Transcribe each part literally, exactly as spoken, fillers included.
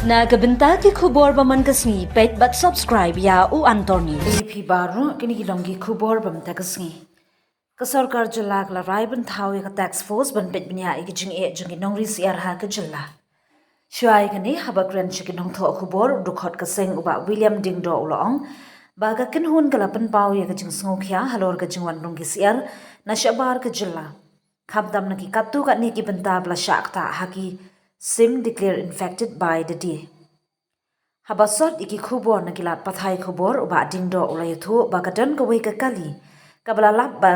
Na ka bynta ki khubor ba man ka sngi, peit bad subscribe ïa U Anthony. Phi baroh, kine ki long ki khubor ba man ka sngi. Ka sorkar jylla ka la rai ban thaw ïa ka task force ban peit bniah ïa ki jingeh jong ki nongri syiar ha ka jylla. Shuwa ïa kane, haba kren sha ki nongthoh khubor, u dkhot ka seng u Bah William Diengdoh u la ong ba ka kynhun ka la pynpaw ïa ka jingsngewkhia halor ka jingwan rung ki syiar na shabar ka jylla, khamtam na ki katto katne ki bynta ba la shah ktah ha ki sim declare infected by the day. Haba sot ïa ki khubor na ki lad pathai khubor, u Bah Diengdoh u la ïathuh ba ka don kawei ka kali kaba la lap ba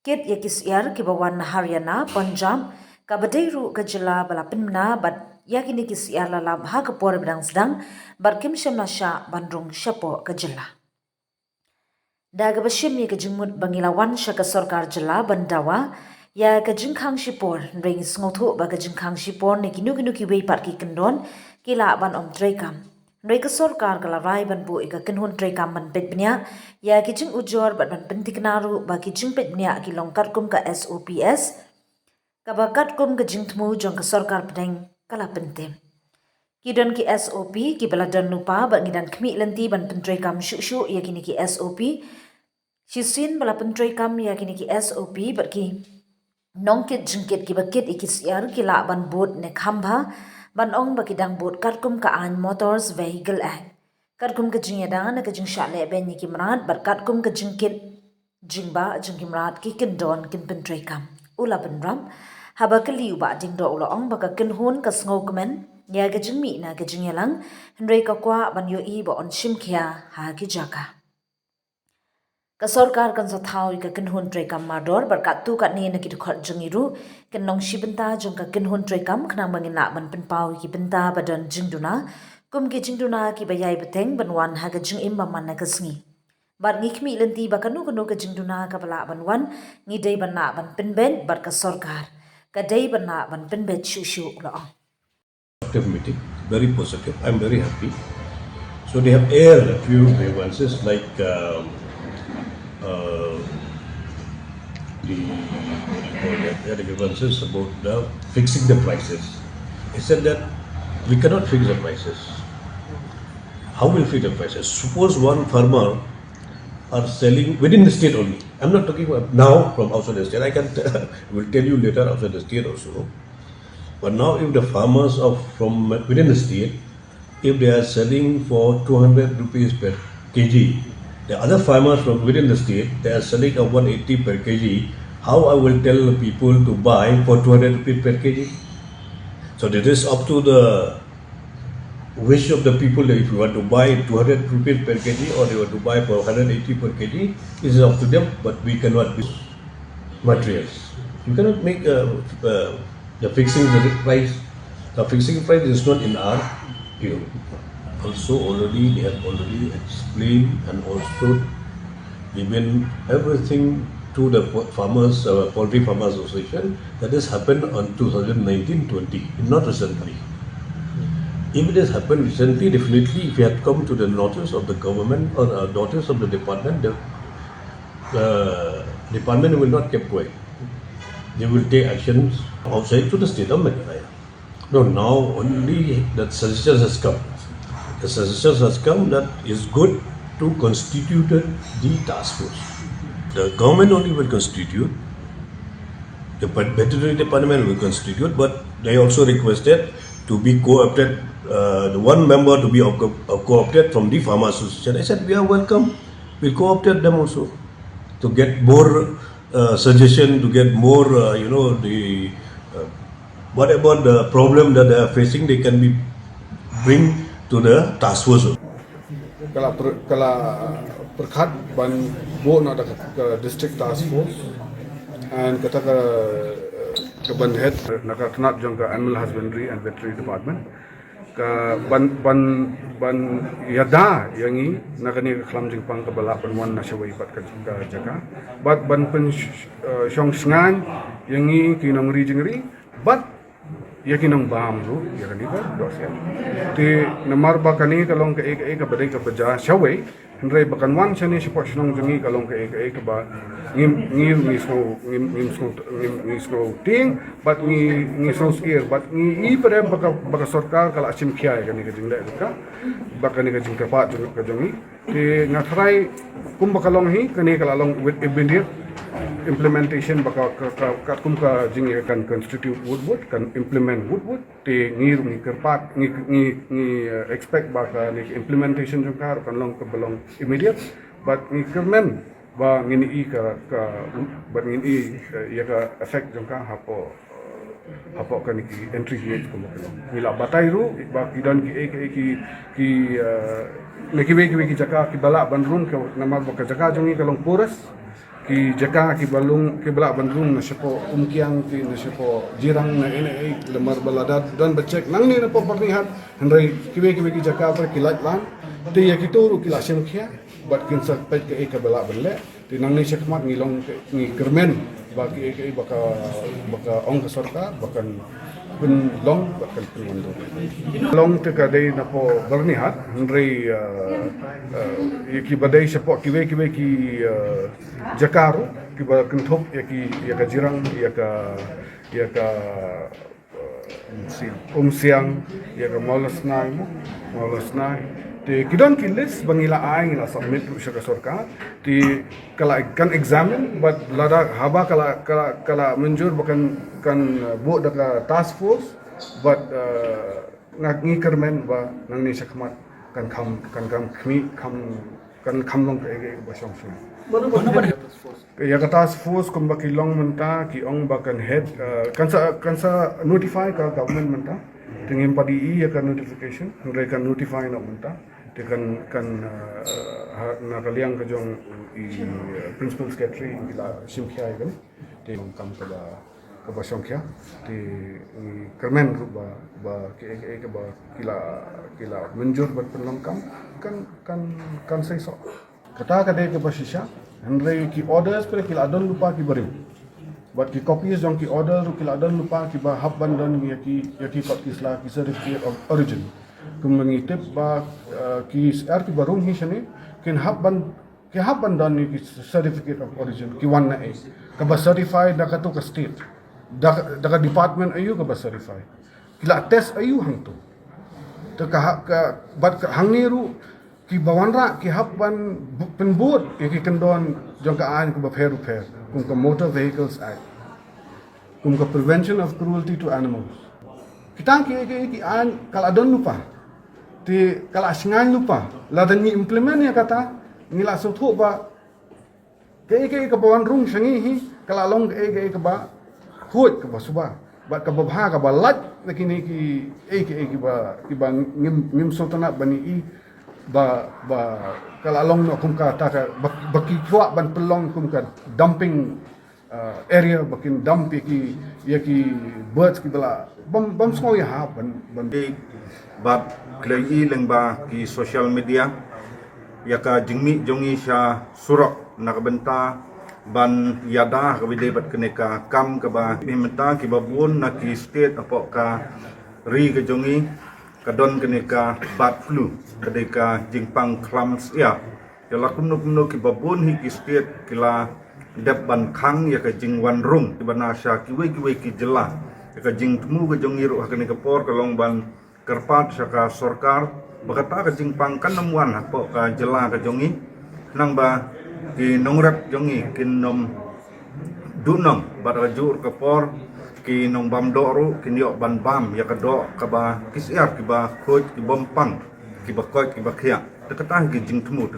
kit ïa ki syiar kiba wan na Haryana, Punjab, kaba dei ruh ka jylla ba la pynbna bad ïa kine ki syiar la lap ha ka por ba dang sdang bad kim shym la shah ban rung shapoh ka jylla. Da kaba shim ïa ka jingmut ba ngi la wan sha ka sorkar jylla ban dawa ïa ka jingkhang shipor, hynrei ngi sngewthuh ba ka jingkhang shipor ne kino kino kiwei pat ki kyndon ki lah ban ym treikam. Hynrei ka sorkar ka la rai ban buh ïa ka kynhun treikam ban peit bniah ïa ki jingujor bad ban pynthikna ruh ba ki jingpeit bniah ki long katkum ka S O Ps, kaba katkum ka jingthmu jong ka sorkar pdeng ka la pyntip. Ki don ki S O P kiba la don lypa bad ngi dang khmih lynti ban pyntreikam shuh shuh ïa kine ki S O P. Shisien ba la pyntreikam ïa kine ki S O P bad ki nongkit jingkit kiba kit ïa ki syiar ki lah ban bud ne kham bha ban ong ba ki dang bud katkum ka aiñ Motor Vehicle Act, katkum ka jingïada na ka jingshah lehbeiñ ïa ki mrad bad katkum ka jingkit jingbah jong ki mrad ki kyndon kin pyntreikam, u la bynrap. Haba kylli, u Bah Diengdoh u la ong ba ka kynhun ka sngewkmen ïa ka jingmih na ka jingïalang, hynrei ka kwah ban ïohi ba yn shim khia ha ki jaka. Ka sorkar kan sa thaw ïa ka kynhun treikam mardor bad katto katne na ki dkhot jong ngi ruh kin long shi bynta jong ka kynhun treikam khnang ba ngin lah ban pynpaw ïa ki bynta ba don jingduna kum ki jingduna kiba ïai bteng ban wan ha ka jingim ba man la ka sngi. Bad ngi khmih lynti ba kano kano ka jingduna kaba lah ban wan, ngi dei ban lah ban pynbeit bad ka sorkar ka dei ban lah ban pynbeit shuh shuh, u la ong. Productive meeting, very positive. I'm very happy. So they have aired a few grievances like um, uh, the, what do you call that? They had grievances about the fixing the prices. They said that we cannot fix the prices. How will fix the prices? Suppose one farmer are selling within the state only. I'm not talking about now from outside the state. I can will tell you later outside the state also. But now if the farmers of from within the state, if they are selling for two hundred rupees per kg, the other farmers from within the state, they are selling at one eighty per kg. How I will tell the people to buy for two hundred rupees per kg? So it is up to the wish of the people that if you want to buy two hundred rupees per kg or you want to buy for one hundred eighty per kg, this is up to them, but we cannot be materials. You cannot make uh, uh, the fixing the price. The fixing price is not in our view. Also, already they have already explained and also given everything to the farmers, uh, poultry farmers association. That has happened on two thousand nineteen twenty, not recently. If it has happened recently, definitely if you had come to the notice of the government or uh, notice of the department, the uh, department will not keep quiet. They will take actions outside to the state of Meghalaya. No, now only that suggestion has come. The suggestion has come that is good to constitute the task force. The government only will constitute, the veterinary department will constitute, but they also requested to be co-opted, uh, the one member to be co-opted from the farmer association. I said we are welcome. We co-opted them also to get more uh, suggestion, to get more, uh, you know, the uh, whatever the problem that they are facing, they can be bring to the task force. Ka la pyrkhat ban buh na da ka district task force and kata ka ka ban head na ka tnat jong ka animal husbandry and veterinary department ka ban ban ban ïada ïa ngi na kane ka khlam jingpang kaba lah ban wan na shawei pat ka jaka bad ban pyn shong sngaiñ ïa ngi ki nongri jingri bad Ïa ki nongbam ruh ïa kane ka dohsiat. Te namar ba kane ka long kaei kaei kaba dei kaba jia shawei, hynrei ba kan wan shane shapoh shnong jong ngi ka long kaei kaei kaba ngi, ngi, ngi sngew, ngi, ngi sngew, ngi, ngi sngew tieng, bad ngi, ngi sngew syier, bad ngi i pat ba ka, ba ka sorkar ka la shim khia ïa kane ka jingleh ka, ba kane ka jingkyrpad jong ka jong ngi. Te nga tharai kumba ka long hi, kane ka la long with immediate implementation, ba ka, ka, ka, ka kum ka jingïa kan constitute Woodward, kan implement Woodward. Te ngi ruh ngi kyrpad, ngi, ngi, ngi, eh, expect ba kane ka implementation jong ka ruh kan long kaba long immediate. But ngi kyrmen ba ngin i ka, ka, ba ngin i, eh, ïa ka effect jong ka hapoh, hapoh kane ki entry gate kumba ka long. Ngi la batai ruh ba ki don ki, eh, ki, ki, ki, eh, na kiwei kiwei ki jaka kiba lah ban rung ka, namar ba ka jaka jong ngi ka long porous. Ki jaka kiba long, kiba lah ban rung na shapoh Umkiang, ki na shapoh Jirang, na N A A, lamar ba lada don ba check nangne napoh Byrnihat, hynrei kiwei kiwei ki jaka ba ki lait lang. Te ïa kito ruh ki la shim khia bad kin sa peit kaei kaba lah ban leh. Te nangne shakhmat ngi long, ngi kyrmen ba ki, ki, ba ka, ba ka ong ka sorkar ba kan pynlong bad kan pynwandur. Long te ka dei napoh Byrnihat, hynrei, eh, eh, ïa kiba dei shapoh kiwei kiwei ki, eh, jaka ruh kiba kynthup ïa ki, ïa ka Jirang, ïa ka, ïa ka, eh, Umsiang, ïa ka Mawlasnai mo, Mawlasnai. Te ki don ki list ba ngi la ai, ngi la submit ruh sha ka sorkar. Te ka la kan examine, bad lada haba ka la, ka la, ka la mynjur ba kan, kan, eh, buh da ka task force, bad, eh, nga, ngi kyrmen ba nangne shakhmat kan kham, kan kham khmih, kham, kan kham long kaei kaei ba shong shong. Ïa ka task force kumba ki long mynta, ki ong ba kan head, eh, kan sa, kan sa notify ka government mynta. Te ngim pat i ïa ka notification, hynrei kan notify noh mynta. Te kan, kan, eh, ha, na ka liang ka jong i, eh, principal secretary, ki la shim khia ïa kane. Te long kam kaba, kaba shong khia. Te ngi kyrmen ruh ba, ba kaei kaei kaba ki la, ki la mynjur ban pynlong kam, kan, kan, kan seisoh. Kata ka dei kaba shisha, hynrei ki orders pat ki la don lypa kiba riew. Bad ki copies jong ki order ruh ki la don lypa kiba hap ban don ïa ki, ïa ki kot ki sla, ki certificate of origin. Kumba ngi tip ba, eh, ki syiar kiba rung hi shane kin hap ban, ki hap ban don ïa ki certificate of origin, ki wan na ei, kaba certify da kato ka state, da, da ka department aïu kaba certify, ki la test aïu hangto. Te ka ha-, ka, bad ka hangne ruh kiba wanrah ki hap ban bu-, pynbud ïa ki kyndon jong ka aiñ kaba pher u pher, kum ka Motor Vehicles Act, kum ka Prevention of Cruelty to Animals. Kita ki, ki, ki aiñ ka la don lypa, te ka la shngaiñ lypa. Lada ngi implement ïa kata, ngi la sngewthuh ba kaei kaei kaba wan rung sha ngi hi, ka la long kaei kaei kaba khuid, kaba suba, bad kaba bha, kaba lait na kine ki, eh, kiei kiei kiba, kiba ngim, ngim sngewtynnat ban i ba, ba ka la long noh kum kata ka, ba, ba ki kwah ban pynlong kum ka dumping, eh, area, ba kin dump ïa ki, ïa ki birds kiba la bym, bym sngew ïahap ban, ban. Bad khlei i lyngba ki social media ïa ka jingmih jong ngi sha surok na ka bynta ban ïada ha kaba ïadei bad kane ka kam kaba mynta kiba bun na ki state hapoh ka ri ka jong ngi ka don kane ka bird flu, ka dei ka jingpang khlam syiar. Ïa la kumno kumno kiba bun hi ki state ki la dep ban khang ïa ka jingwan rung kiba na sha kiwei kiwei ki jylla. Ïa ka jingthmu ka jong ngi ruh ha kane ka por ka long ban kyrpad sha ka sorkar ba kata ka jingpang kan ym wan hapoh ka jylla ka jong ngi, khnang ba ki nongrep jong ngi kin ym duhnong, bad ha kajuh ka por ki nongbam doh ruh kin ïoh ban bam ïa ka doh kaba, ki syiar kiba khuid, ki bym pang, kiba koit, kiba khiah. Te kata hi ki jingthmu te.